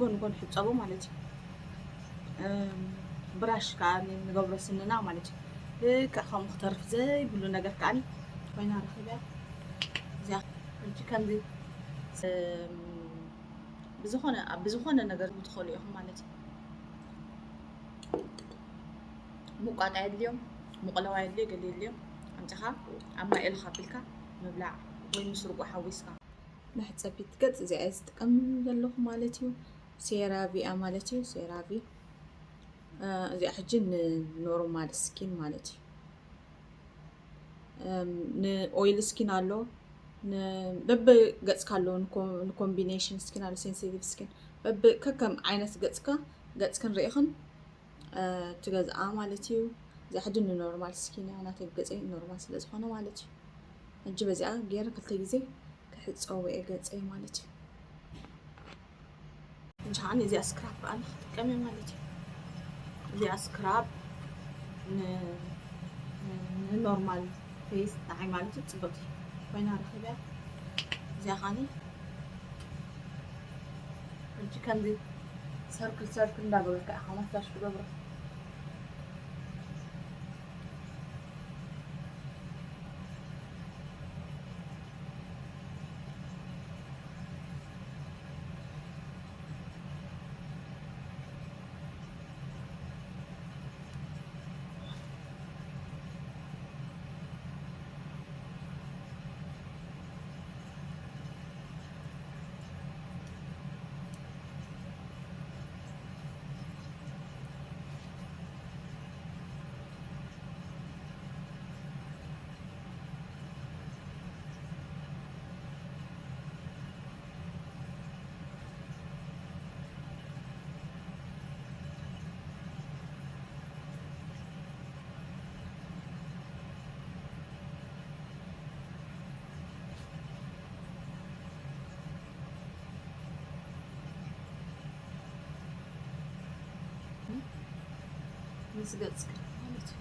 ጎን ጎን ሕጸቦ ማለት እዩ። እም፣ ብራሽ ከዓ ንገብሮ ስንና ማለት እዩ። ልክዕ ከምኡ ክተርፍ ዘይብሉ ነገር ከዓ ኮይና ረኺበያ። እዚኣ ሕጂ ከምዚ፣ እም፣ ብዝኾነ፣ ኣብ ብዝኾነ ነገር ክትኽእሉ ኢኹም ማለት እዩ። ምቋጥ ኣየድልዮም፣ ምቕላው ኣየድልዮ፣ ገለ የድልዮም። ኣምጺኻ ኣብ ማይ እልኽ ኣቢልካ ምብላዕ ወይ ምስ ርጎ ሓዊስካ። መሕጸቢት ገጽ እዚኣ እየ ዝጥቀም ዘለኹ ማለት እዩ። ሴራቪ እያ ማለት እዩ። ሴራቪ፣ እ፣ እዚኣ ሕጂ ንኖርማል ስኪን ማለት እዩ። እም፣ ንኦይል ስኪን ኣሎ፣ ን-፣ በብገጽካ ኣሎ፣ ንኮ-፣ ንኮምቢኔሽን ስኪን ኣሎ፣ ሴንሲቲቭ ስኪን። በብ-፣ ከከም ዓይነት ገጽካ፣ ገጽክን ርኢኽን፣ እ፣ ትገዝኣ ማለት እዩ። እዚኣ ሕጂ ንኖርማል ስኪን እያ፣ ናተይ ገጸይ ኖርማል ስለ ዝኾነ ማለት እዩ። ሕጂ በዚኣ ገይረ ክልተ ግዜ ክሕጸቦ እየ ገጸይ ማለት እዩ። ሕጂ ከዓኒ እዚኣ ስክራብ ከዓኒ ክጥቀም እየ ማለት እዩ። እዚኣ ስክራብ ን-፣ ን-፣ ንኖርማል ፌስ ንዓይ ማለት እዩ ጽብቕቲ ኮይና ረኺበያ። እዚኣ ከዓኒ ሕጂ ከምዚ ሰርክል ሰርክል እንዳገበርካ ኢኻ ማሳጅ ትገብሮ። ምስ ገጽካ ማለት እዩ።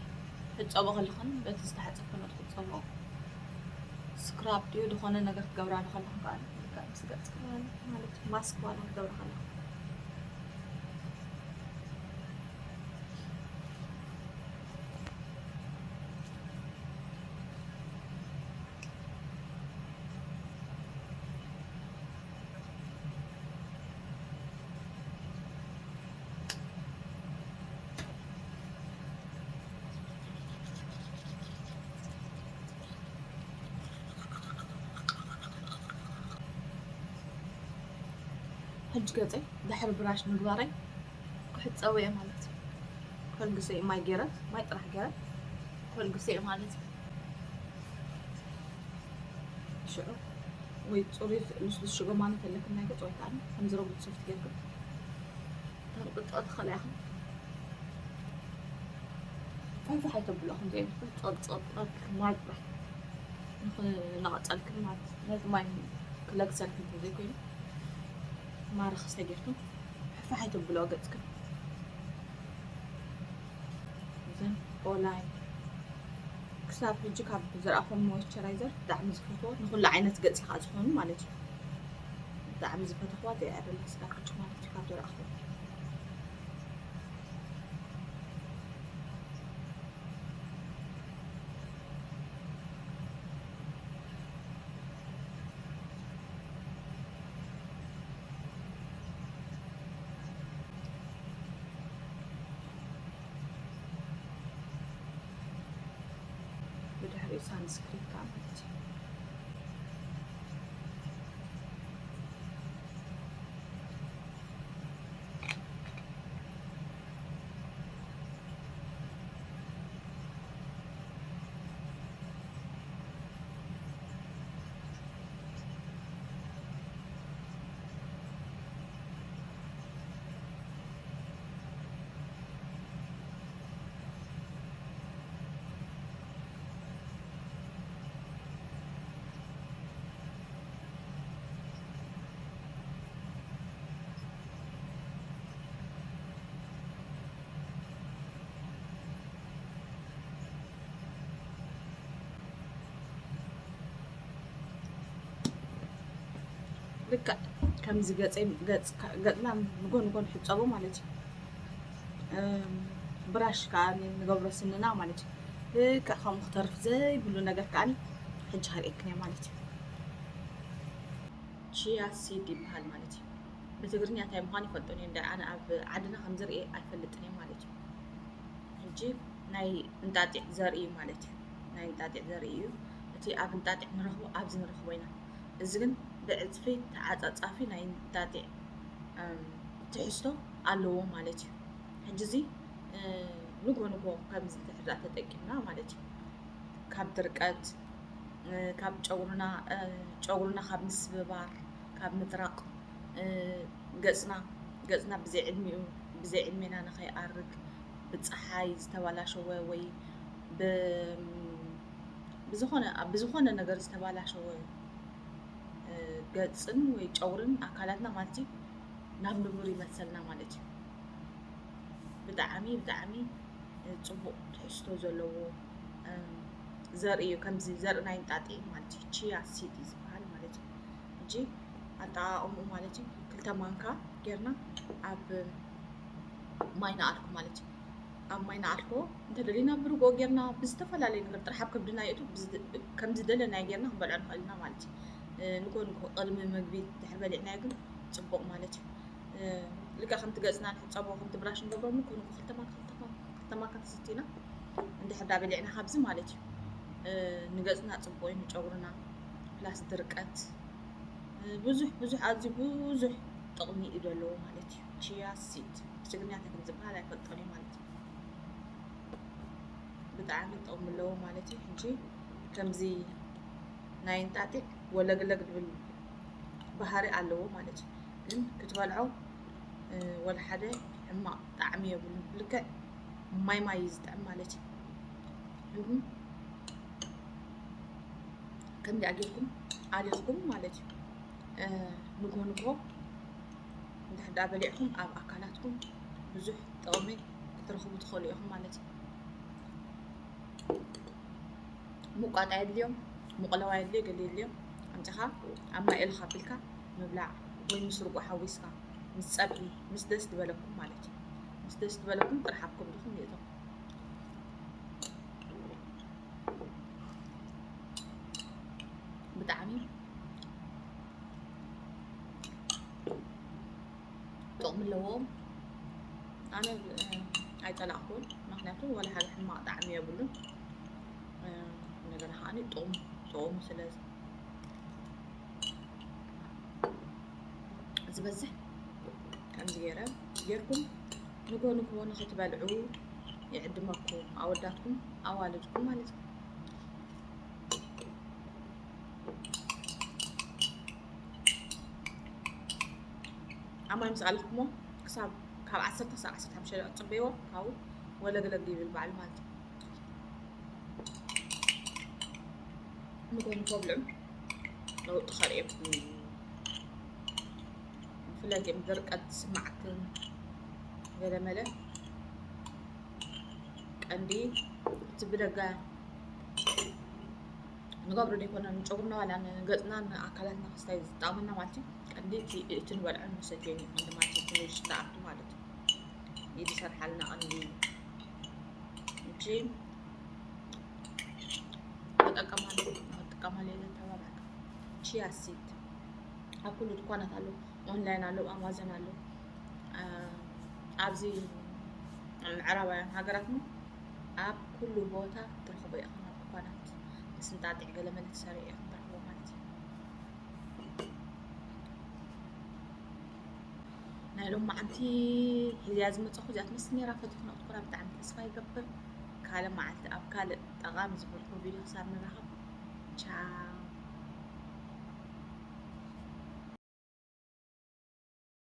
ሕጸቦ ከለኽን በቲ ዝተሓጸብክን ትሕጸቦ። ስክራብ ድዩ ዝኾነ ነገር ክትገብራ ከለኽን ከኣ ልክዕ ምስ ገጽካ ማለት እዩ። ማስክ ዋላ ክትገብራ ከለኽን። ሕጂ ገጸይ ድሕሪ ብራሽ ምግባረይ ክሕጸቦ እየ ማለት እዩ። ኩሉ ግዜ ማይ ገይረ፣ ማይ ጥራሕ ገይረ ክሕጸቦ እየ ማለት እዩ። ሽዑ ወይ ጽሩይ ልስሉስ ሽጎማኖ ተለክን ናይ ገጽ ወይ ከኣ ከምዚ ረጒድ ሶፍት ጌርክን ተንቅጦ ትኽእላ ኢኽን። ፋሕፋሕ ኣይተብሎ፣ ከምዚ ዓይነት ጸብጸብ ማይ ጥራሕ ንኽነቐጸልክን ማለት እዩ። ነቲ ማይ ክለግሰልክን እንተዘይኮይኑ ማረኽስ ተጌርክን ፋሕፋሕ ኣይተብሎ ገጽክን። እዘን ኦላይ ክሳብ ሕጂ ካብ ዝረኣኹም ሞይስቸራይዘር ብጣዕሚ ዝፈትዎ፣ ንኹሉ ዓይነት ገጽ ከዓ ዝኾኑ ማለት እዩ። ብጣዕሚ ዝፈተኽዋ እዚኣ እያ ደላ ክሳብ ሕጂ ማለት እዩ ካብ ዝረኣኹም። ብድሕሪኡ ሳንስክሪን ከዓ ማለት እዩ። ልክዕ ከምዚ ገፀይ ገፅና ንጎን ንጎን ሕፀቦ ማለት እዩ። ብራሽ ከዓ ንገብሮ ስንና ማለት እዩ። ልክዕ ከምኡ ክተርፍ ዘይብሉ ነገር ከዓ ሕጂ ከርእየክን እየ ማለት እዩ። ቺያ ሲድ ይበሃል ማለት እዩ። ብትግርኛ እንታይ ምዃኑ ይፈልጦን እየ። እንዳ ኣነ ኣብ ዓድና ከምዚ ርእየ ኣይፈልጥን እየ ማለት እዩ። ሕጂ ናይ እንጣጢዕ ዘርኢ እዩ ማለት እዩ። ናይ እንጣጢዕ ዘርኢ እዩ። እቲ ኣብ እንጣጢዕ ንረኽቦ ኣብዚ ንረኽቦ ኢና። እዚ ግን ብዕፅፊ ተዓፃፃፊ ናይ እንጣጢዕ ትሕዝቶ ኣለዎ ማለት እዩ። ሕጂ እዚ ንጎ ንጎ ከምዚ እንድሕር ተጠቂምና ማለት እዩ፣ ካብ ድርቀት፣ ካብ ጨጉርና ጨጉርና ካብ ምስብባር፣ ካብ ምጥራቕ፣ ገፅና ገፅና ብዘይ ዕድሚኡ ብዘይ ዕድሜና ንኸይኣርግ፣ ብፀሓይ ዝተባላሸወ ወይ ብዝኾነ ብዝኾነ ነገር ዝተባላሸወ ገፅን ወይ ጨጉርን ኣካላትና ማለት እዩ ናብ ንቡር ይመልሰልና ማለት እዩ። ብጣዕሚ ብጣዕሚ ፅቡቕ ትሕዝቶ ዘለዎ ዘርኢ እዩ። ከምዚ ዘርኢ ናይ እንጣጢዕ ማለት እዩ። ቺያ ሲድ እዩ ዝበሃል ማለት እዩ። ሕጂ ኣጠቓቕምኡ ማለት እዩ፣ ክልተ ማንካ ጌርና ኣብ ማይ ንኣልኩ ማለት እዩ። ኣብ ማይ ንኣልኮ እንተደሊና ብርጎ ጌርና ብዝተፈላለየ ነገር ጥራሕ ኣብ ከብድና የእቱ ከም ዝደለናዮ ጌርና ክንበልዖ ንኽእል ኢና ማለት እዩ። ንጎ ንጎ ቅድሚ ምግቢ ድሕር በሊዕናዮ ግን ፅቡቕ ማለት እዩ። ልክዕ ከምቲ ገፅና ንሕፀቦ ከምቲ ብራሽ ንገብሮ ንጎ ንጎ ክልተ ማንካ ክልተ ማንካ ተሰቲና እንድሕር ዳ በሊዕና ካብዚ ማለት እዩ ንገፅና ፅቡቕ እዩ፣ ንጨጉርና ፕላስ ድርቀት ብዙሕ ብዙሕ ኣዝዩ ብዙሕ ጥቕሚ እዩ ዘለዎ ማለት እዩ። ቺያ ሲድ ብትግርኛ እንታይ ከም ዝበሃል ኣይፈልጦን እየ ማለት እዩ። ብጣዕሚ ጥቕሚ ኣለዎ ማለት እዩ። ሕጂ ከምዚ ናይ እንጣጢዕ ወለግለግ ድብል ባህሪ ኣለዎ ማለት እዩ። ግን ክትበልዖ ወላ ሓደ ሕማቕ ጣዕሚ የብሉን። ልክዕ ማይ ማይ እዩ ዝጥዕም ማለት እዩ። ከምዚኣ ጌርኩም ኣሊኽኩም ማለት እዩ። ንጎ ንጎ እንድሕር ዳ በሊዕኩም ኣብ ኣካላትኩም ብዙሕ ጥቕሚ ክትረኽቡ ትኽእሉ ኢኹም ማለት እዩ። ሙቋጥ ኣየድልዮም፣ ሙቕለዋ የድልዮ፣ ገለ የድልዮ። ኣምፂኻ ኣብ ማይ እልኽ ኣቢልካ ምብላዕ ወይ ምስ ርጎ ሓዊስካ ምስ ፀብሒ ምስ ደስ ዝበለኩም ማለት እዩ። ምስ ደስ ዝበለኩም ጥራሕ ኣብ ከብድኹም ይእቶ። ብጣዕሚ ጥቕሚ ኣለዎ። ኣነ ኣይፀላእኩን፣ ምክንያቱ ዋላ ሓደ ሕማቕ ጣዕሚ የብሉን። እንደገና ከዓ ጥቕሙ ጥቕሙ ስለ ዝበዝሕ ከምዚ ገይረ ጌርኩም ንጎ ንጎ ንክትበልዑ ይዕድመኩም፣ ኣወዳትኩም ኣዋልድኩም ማለት እዩ። ኣብ ማይ ምስ ኣለኽሞ ክሳብ ካብ ዓሰርተ ክሳብ ዓሰርተ ሓሙሽተ ደቂቕ ፅበይዎ፣ ካብኡ ወለግለግ ይብል ባዕሉ ማለት እዩ። ንጎ ንጎ ብልዑ ለውጢ ከርእየኩም እዩ። ብፍላይ ከም ድርቀት ዝስማዓክን ገለመለ ቀንዲ እቲ ብደገ ንገብሮ ዘይኮነ ንጨጉርና ዋላ ንገፅና ንኣካላትና ክስታይ ዝጠቕመና ማለት እዩ። ቀንዲ እቲ እቲ ንበልዖን ንሰትዮን እዩ ቀንዲ ማለት እዩ። እቲ ንውሽጢ ዝኣቱ ማለት እዩ። ኢድ ይሰርሓልና ቀንዲ። እቺ ተጠቀማሉ፣ ተጠቀማሉ እየ ዘተባብዐካ። ቺያ ሲድ ኣብ ኩሉ ድኳናት ኣሎ፣ ኦንላይን ኣሎ፣ ኣማዞን ኣሎ። ኣብዚ ምዕራባውያን ሃገራት ሞ ኣብ ኩሉ ቦታ ትረኽቦ ኢኻ። ኣብ ድኳናት ምስ እንጣጢዕ ገለ መለ ተሰሪዑ ኢኹም ትረኽቦ ማለት እዩ። ናይ ሎማዓንቲ ሒዝያ ዝመፀኹ እዚኣ ትመስል ነይራ። ፈቲኹና ክትኮና ብጣዕሚ ተስፋ ይገብር። ካልእ መዓልቲ ኣብ ካልእ ጠቓሚ ዝኾንኩም ቪድዮ ክሳብ ንራኸብ፣ ቻው።